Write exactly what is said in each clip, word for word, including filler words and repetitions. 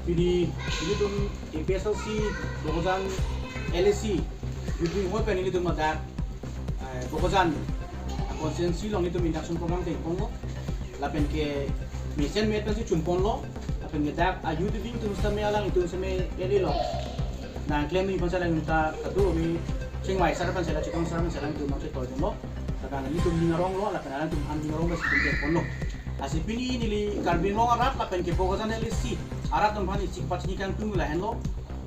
Pini ilitum A P H L C Bokajan L A C youth wing ahoi pen ilitum ladak, eh, Bokajan constituency along ilitum induction program tengponlo. Lapen ke mesen met pensi chunponlo. Lapen ke dak a youth wing atum sitame alanglitum sitame L A along nangklemji aphansi alanglitum ta kadokave Chingmai sar aphansi la Chikong sar aphansi alanglitum nangchetoidunlo. Lapen alanglitum ning aronglo, lapen alanglitum aphan ning arong pensi ilitum tengponlo. Lasi pini neli Karbi Anglong arat lapen ke Bokajan L A C arat atum aphan isi pachini kangtung lahenlo.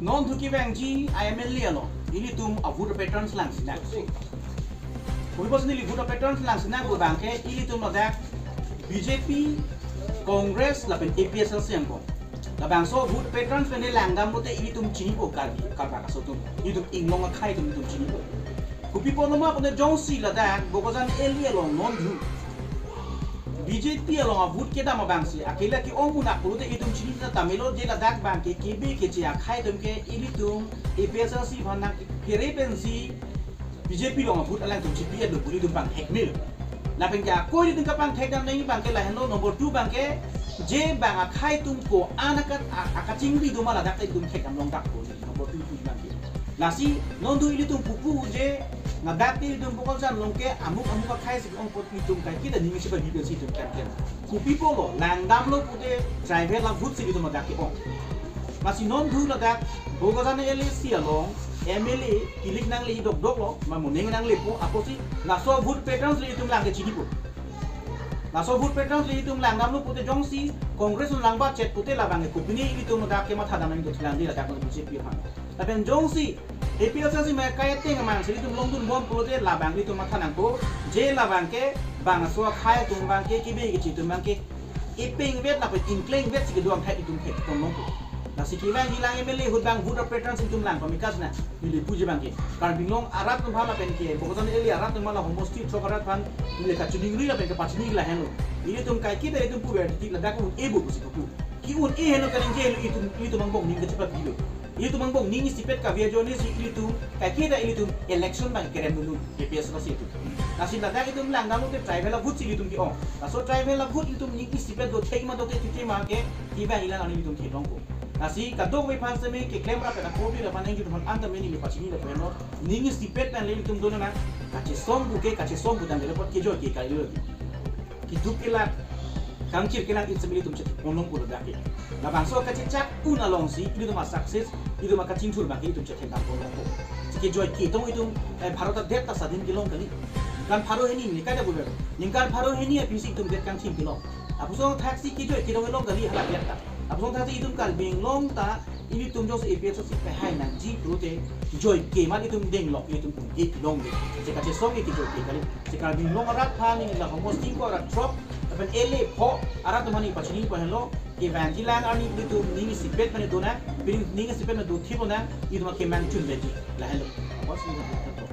Non thu kevangji a M L A along ilitum a vote patterns lang sinang. Kopi pusi neli vote patterns lang sinang pu abang ke ilitum ladak B J P, Congress lapen A P H L C angbong. Labangso vote patterns pen langdam lote ilitum chinipo Karbi, Karbak aso atum. Ilitum inglong akhei atum ilitum chinipo. Kopi apotlo ma pune jongsi ladak Bokajan L A along non thu B J P along a vote kedam abangsi akela ke-ong munak pulote ilitum chini ta tamelo je ladak abang ke kebe keche akhei atum ke ilitum A P H L C aphan nangkere pensi B J P along a vote alangtum chipi-etlo pu ilitum pangthek melo. Lapen ke ako ilitum kapangthek dam nangji abang ke lahenlo, number two abang ke je bang akhei atum ko-an aka, a-, akachingri do ma ladak ta ilitum thekdam longdakpo, number two pu abang ke. Lasi non thu ilitum pupu je ladak ilitum Bokajan along ke amuk amuk akhei si ke-ong apot ilitum kaike ta ning isi pabi pensi ilitum klemklem. Kopi apotlo, langdamlo pute tribal a vote si ilitum ladak ke-ong. Lasi non thu ladak Bokajan L A C along M L A kilik nangle dokdoklo, ma moning nanglepo, apotsi laso vote patterns le ilitum lang ke chinipo. Laso vote patterns le ilitum langdamlo pute jongsi Congress along langbatchet pute labang ke kopine ilitum ladak ke mathadam nangji do, thelang di ladak B J P aphan. Lapen jongsi A P H L C ma kai ateng amang si ilitum longdunbom pulote labang ilitum matha nangpo, je labang ke bang aso akhei atum abang ke kebe keche atum abang ke ipengvet lapen ingklengvet si kedo angthek ilitum thekponlongpo. Lasi kevangji lang M L A ahut abang vote patterns ilitum lang pamikasna. Neli puji abang ke Karbi Anglong arat atum aphan lapen ke Bokajan L A arat atum aphan, la homosti throk arat aphan neli kachiningri lapen kapachini lahenlo. Ilitum kaike ta ilitum puver titi ladak un-e bo pusi pupu. Ke-un-e henlo, kaningje henlo, ilitum, ilitum angbong ning kachepapilo. Ilitum angbong ning isipet kave ajoine si ilitum kaike ta ilitum election abang kerem dulu A P H L C atum. Lasi ladak ilitum langdamlo te tribal a vote si ilitum ke-ong. Laso tribal a vote ilitum ning isipet do thek ma do te titi ma ke kevangji lang arni ilitum theklongpo. Lasi kadokave aphan sitame keklem rap pen akopi rap pen nangji atum aphan anta meni le pachini lapu henlo. Ning isipet pen le ilitum dolo na, kachesong pu ke kachesong pu tangte le apot kejoi ke kali lo. Keduk kelak, kangchir kelak isi ilitum chethekponlongpo ladak ke. Labangso kachechak un alongsi ilitum a-success, ilitum akachingthur abang ke ilitum chethekdamponlongpo. Si kejoi ketong itum, eh, Bharat adet ta sadhin kelong kali. Ningkan pharo hini, ne kada buber. Ningkan pharo hini aphi si itum det kangthim kelong. Apusong thaksi kejoi ketong kelong kali hala det ta. Apusong thaksi itum Karbi Anglong ta ilitum jongsi A P H L C pehai nangji pulote joike amat itum denglok, itum un-e kelong de. Si kachesong ke joike kali. Si Karbi Anglong arat aphan, neli la homosti ingkoi arat throk, lapen L A pho arat atum aphan neli pachini pu henlo, kevangji lang arni ilitum ning isipet pen do nang, pini ning isipet pen do thip nang, itum akemang chunveji. Lahenlo. Bos ilitum.